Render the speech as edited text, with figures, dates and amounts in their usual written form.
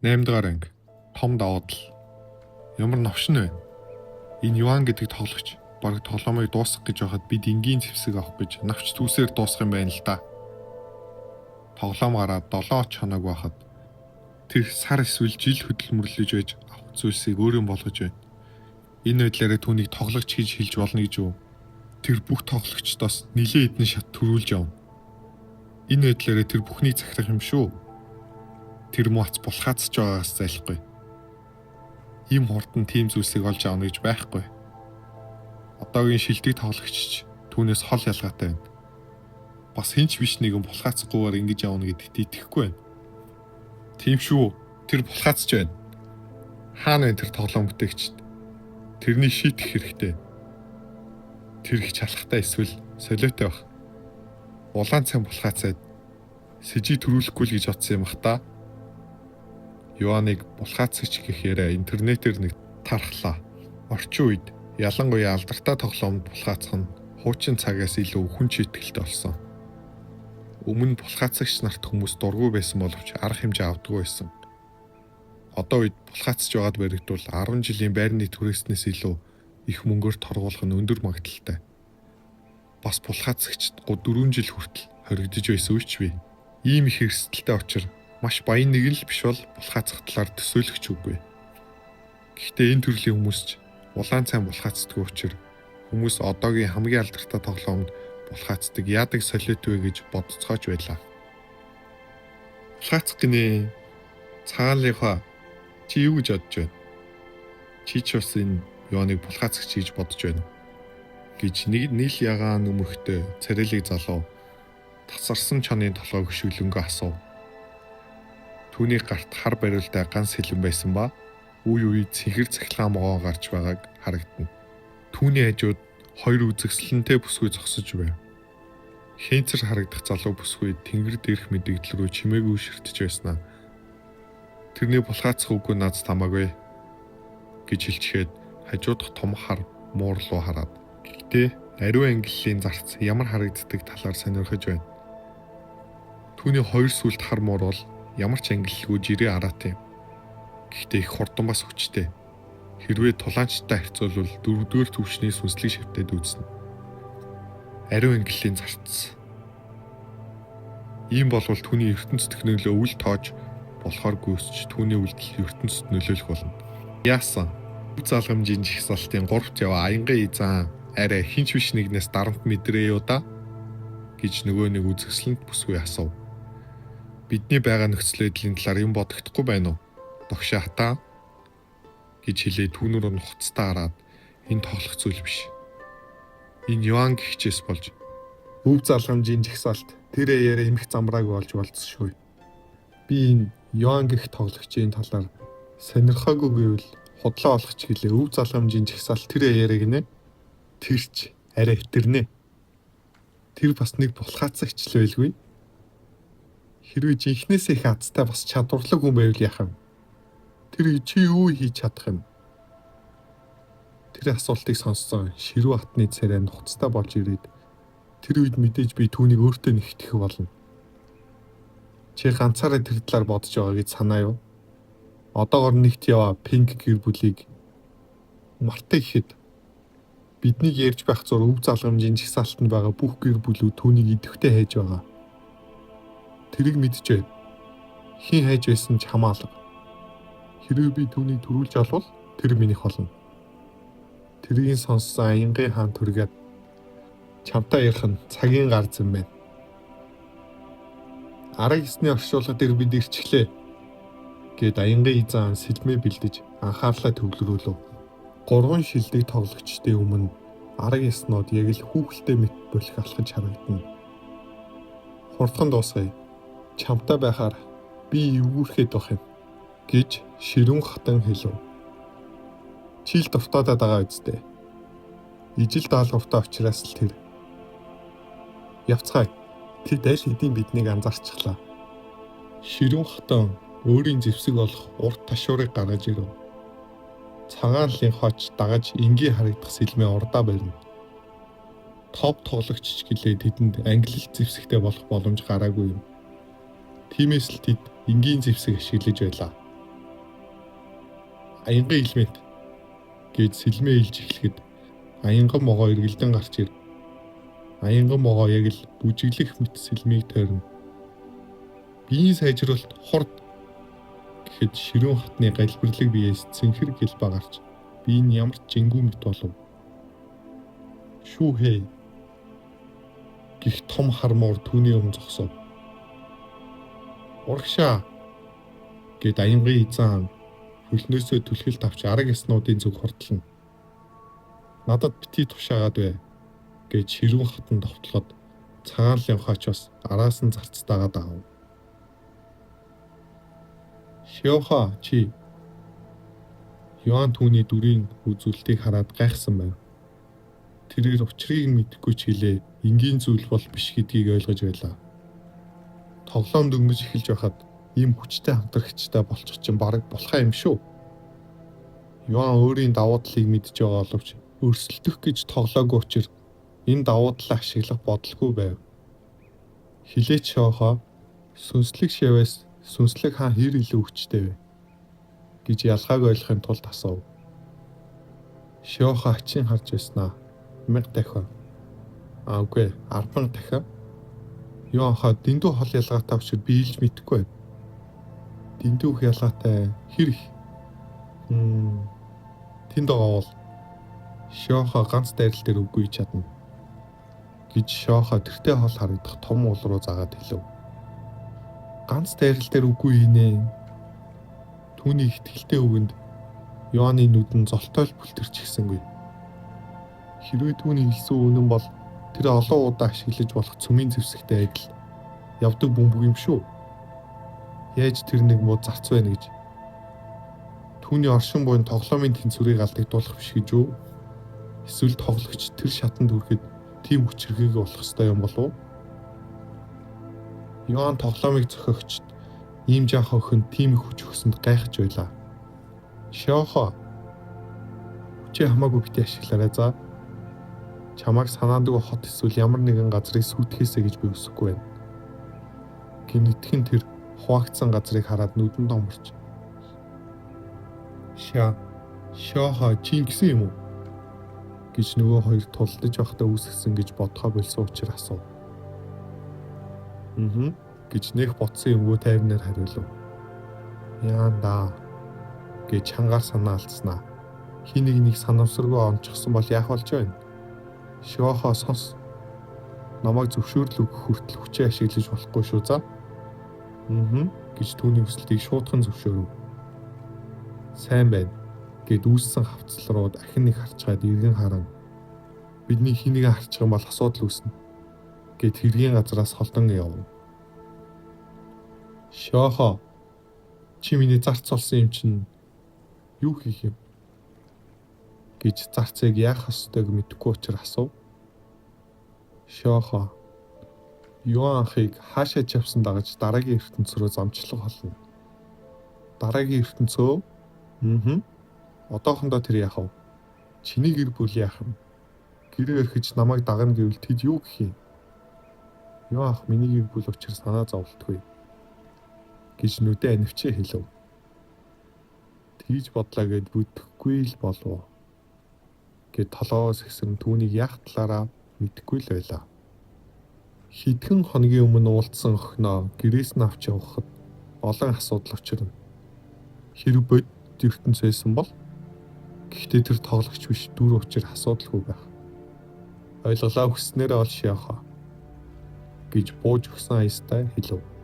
8 дугаар анги. Том давуу тал. Ямар новшин вэ? Энэ Юан гэдэг тоглогч бараг тоглоомыг дуусгах гэж байхад бид энгийн зэвсэг авах гэж навч түүсээр дуусгах юм байна л да. Тоглоом гараад 7 хоног байхад тэр сар эсвэл жил хөдөлмөрлөж байж авах зүйлсийг өөрийн болгож байна. Энэ байдлаараа түүнийг тоглогч гэж хэлж болно гэж юу? Тэр бүх тоглогчдоос нилээ хэдэн шат төрүүлж явна. Энэ байдлаараа тэр бүхнийг захирах юм шүү. Тэр муу ац булхаацж байгаагаас зайлахгүй. Ийм хурдан тийм зүйлсийг олж авна гэж байхгүй. Одоогийн шилдэг тоглогч ч түүнээс хол ялгаатай байна. Бас хэн ч биш нэгэн булхаацахгүйгээр ингэж явна гэдэгт итгэхгүй байна. Тийм шүү. Тэр булхаацж байна. Хаана вэ тэр тоглоом бүтээгчд? Тэрнийг шийтгэх хэрэгтэй. Тэр их чалхтай эсвэл солиотой байх. Улаан цан булхаацаад сэжиг төрүүлэхгүй л гэж бодсон юм бах та. Юаныг булхаацагч гэх яриа интернетээр нэг тархлаа. Орчин үед ялангуяа алдартай тоглоомд булхаацах нь хуучин цагаас илүү хүн чийтгэлтэй болсон. Өмнө нь булхаацагч нарт хүмүүс дургүй байсан боловч арга хэмжээ авдаггүй байсан. Одоо үед булхаацж байгаад баригдвал 10 жилийн байрны түрээснээс илүү их мөнгөөр торгуулах нь өндөр магадлалтай. Бас булхаацагчид 4 жил хүртэл хоригдож байсан үеч бий. Ийм их эрсдэлтэй учир маш баян нэг л биш бол булхаацах талаар төсөөлөх ч үгүй. Гэхдээ энэ төрлийн хүмүүс ч улаан цай булхаацдаггүй учир хүмүүс одоогийн хамгийн алдартай тоглоомд булхаацдаг яадаг солиот вэ гэж бодцоож байлаа. Булхаацах гинэ. Цагаанлынхаа чи юу гэж бодож байна? Чи ч бас энэ юуныг булхаацагч гэж бодож байна уу? Гэж нэг нийл ягаан нүмерхтэй царайлаг залуу тасарсан чонын толгойг хөшөглөнгөө асуув. Түүний гарт хар бариултай ганц хилэн байсан ба үе үе цэнхэр цахилгаан могоон гарч байгааг харагдана. Түүний хажууд хоёр үзэсгэлэнтэй бүсгүй зогсож байв. Хэнцэр харагдах залуу бүсгүй тэнгэр дээрх мэдэгдэл рүү чимээгүй ширтэж байснаа. Тэрний булхаацах үгүй наац тамаагүй гэж хэлчихэд хажуудах том хар муур руу хараад. Гэхдээ ариун ангиллын зарц ямар харагддаг талаар сонирхож байна. Түүний хоёр сүлд хар муур бол ямар ч ангиллгүй жирийн араат юм. Гэхдээ их хурдан бас хүчтэй. Хэрвээ тулаанчтай харьцуулбал дөрөвдүгээр түвшний сүнслэг шивтэд үүснэ. Ариун ангиллын зарц. Ийм болвол түүний ертөнцийн нөлөө үл тоож болохоор гүйсч түүний үйлдэл ертөнцид нөлөөлөх болно. Яасан? Залгамжийн жагсаалтын 3-т яваа аянгийн изаан арай хинч биш нэгнээс дарамт мэдрээ юу да гэж нөгөө нэг үзэсгэлэнт бүсгүй асуув. Бидний байгаа нөхцөл байдлын талаар юм бодогдохгүй байна уу? Догшоо хатаа гэж хэлээ түүнэр нь хуцтай хараад энэ тоглох зүйл биш. Энэ Юан гихчээс болж өв залгамжийн жагсаалт тэр аяараа эмх замбрааг болж болцсон шүү. Би энэ Юан гих тоглогчийн талаар сонирхоогүй гэвэл худлаа олох ч гэлээ өв залгамжийн жагсаалт тэр аяараа гинэ. Тэр ч арай хэтэрнэ. Тэр бас нэг булхаацагч л байлгүй. Хэрвээ жинхнээсээ их азтай бас чадварлаг хүн байвал яах юм? Тэр чи юу хийж чадах юм? Тэр асуултыг сонссон ширүү хатны царай нухацтай болж ирээд тэр үед мэдээж би түүнийг өөртөө нэгтгэх болно. Чи ганцаараа тэр талаар бодож байгаа гэж санаа юу? Одоогор нэгт яваа Пинк гэр бүлийг мартаа гэхэд биднийг ярьж байх зур өв залгамжийн жагсаалтанд байгаа бүх гэр бүлүүд түүнийг идэвхтэй хайж байгаа. Тэрийг мэдж байна. Хэн хайж байсан ч хамаалга. Хэрвээ би түүнийг төрүүлж олвол тэр минийх болно. Тэрийг сонссон аянгийн хаан төргээд чамтай ярих нь цагийн гар зам байна. Арга ёсны орчуулга дээр бид ирчихлээ гэд аянгийн изаан сэлмээ бэлдэж анхаарлаа төвлөрүүлв. Гурван шилдэг тоглогчдын өмнө арга ёснууд яг л хүүхэлтэй мэт болох алхаж харагдана. Хурдхан дуусгая. Чамтай байхаар би эвгүүрхэд байх юм гэж ширүүн хатан хэлв. Чи л дуртайдаад байгаа үсттэй. Ижил даалгавартай учраас л тэр. Явцгаая. Тэд аль хэдийн биднийг анзаарчихлаа. Ширүүн хатан өөрийн зэвсэг болох урт ташуурыг гаргаж ирэв. Цагаан линхоч дагаж энгийн харагдах сэлмээ урдаа барина. Топ тоглогч ч гэлээ тэдэнд ангилалт зэвсэгтэй болох боломж гараагүй юм. Тиймээс л тэд энгийн зэвсэг ашиглаж байлаа. Аянган элемент гэж сэлмээ илж эхлэхэд аянган могоо эргэлдэн гарч ир. Аянган могоо яг л бүжиглэх мэт сэлмийг тойрно. Биеийн сайжруулалт хурд гэхэд ширүүн хатны галбирлаг биеэс цэнхэр гэлба гарч бие нь ямар ч жингүү мэт болов. Шүү хэй гих том хар муур түүний өмнө зогсов. Урагшаа гэд аянгын эзэн хөлнөөсөө түлхэлт авч арга яснуудын зүг хурдлана. Надад бити тушаагаад бай гэж ширүүн хатан довтлоход цагаан лявхаач бас араас нь зарцтайгаа дагав. Шиоха чи Юан түүний дүрийн үзүүлэлтийг хараад гайхсан байв. Тэрээр учрыг нь мэдэхгүй ч гэлээ энгийн зүйл бол биш гэдгийг ойлгож байлаа. Тоглоом дөнгөж эхэлж байхад ийм хүчтэй хамтрагчтай болчих чинь бараг болохаа юм шүү. Юан өөрийн давуу талыг мэдж байгаа боловч өрсөлдөх гэж тоглоогүй учир энэ давуу талаа ашиглах бодолгүй байв. Хилээч шоохоо сүнслэг шивээс сүнслэг хаан хэр илүү хүчтэй вэ гэж ялгааг ойлгохын тулд асуув. Шиохо ачин харж байснаа 1000 дахин. Аа үгүй 10,000 дахин. Юанхаа дэндүү хол ялгаатай учраас би илж мэдэхгүй байна. Дэндүү их ялгаатай хэр их? Тэнд байгаа бол Шиохо ганц дайрал дээр үгүй чадна гэж Шиохо тэртээ хол харагдах том уул руу заагаад хэлв. Ганц дайрал дээр үгүй хийнэ. Түүний ихтгэлтэй үгэнд Йоаны нүд нь золтойл бүлтэрчихсэнгүй. Хэрвээ түүний хэлсэн үнэн бол тэр олон удаа ашиглаж болох цөмийн зэвсэгтэй адил явдаг бөмбөг юм шүү. Яаж тэр нэг муу зарц байна гэж. Түүний оршин буйн тоглоомын тэнцвэрийг алдагдуулах биш гэж үү? Эсвэл тоглогч тэр шатанд хүрэхэд тийм хүчирхэг болох ёстой юм болов уу? Йоан тоглоомыг зохиогчд ийм жаахан охин тийм их хүч өгсөнд гайхаж байлаа. Шиохо хүчээ хамаагүй бити ашиглаарай за. Чамайг санаандгүй хот эсвэл ямар нэгэн газрыг сүйтгэхээсэй гэж би хүсэхгүй байна. Гинэтхэн тэр хуваагдсан газрыг хараад нүдэнд оморч. Шиохо чи ингэсэн юм уу? Гэж нөгөө хоёр тулдаж байхдаа үүсгэсэн гэж бодхоо болсон учир асуув. Мм гэж нэх ботсон юмгүй тайвнаар хариулв. Яанда гэж чангаар санаа алдснаа. Хин нэг нэг санамсаргүй онцгсон бол яах болж байна? Шиохоо сонс. Намайг зөвшөөрөл өгөх хүртэл хүчээ ашиглаж болохгүй шүү за. Мм гэж түүний хүсэлтийг шуудхан зөвшөөрөв. Сайн байна гэд үүссэн хавцал руу дахин нэг харчгаад эргэн харан бидний хин нэгэн харчих юм бол асуудал үүснэ гэд хэргийн газраас холдон яв. Шоохо чи миний зарц олсон юм чинь юу хийх юм гэж зарцыг яах ёстойг мэдэхгүй учир асуув. Шоохо Юан анхыг хаашаа ч явсан дагаж дараагийн ертөнц рүү замчлах болно. Дараагийн ертөнцөө? Мм. Одоохондоо тэр яах вэ? Чиний гэр бүл яах юм? Гэрээ өрхөж намайг дагна гэвэл тэд юу гэх юм? Юан ах миний гэр бүл учир санаа зовлтгүй гэж нүдэ анивчээ хэлв. Тэгж бодлаа гэд бүдэхгүй л болов гэд толгоос гисэн түүнийг яах талаараа мэдэхгүй л байлаа. Хэдхэн хоногийн өмнө уулзсан охиноо гэрээс нь авч явахад олон асуудал учирна. Хэрв бодит ертөнц байсан бол гэхдээ тэр тоглогч биш дүр учир асуудалгүй байх. Ойлголоо хүснээрээ ол шиохоо гэж бууж өгсөн аястай хэлв.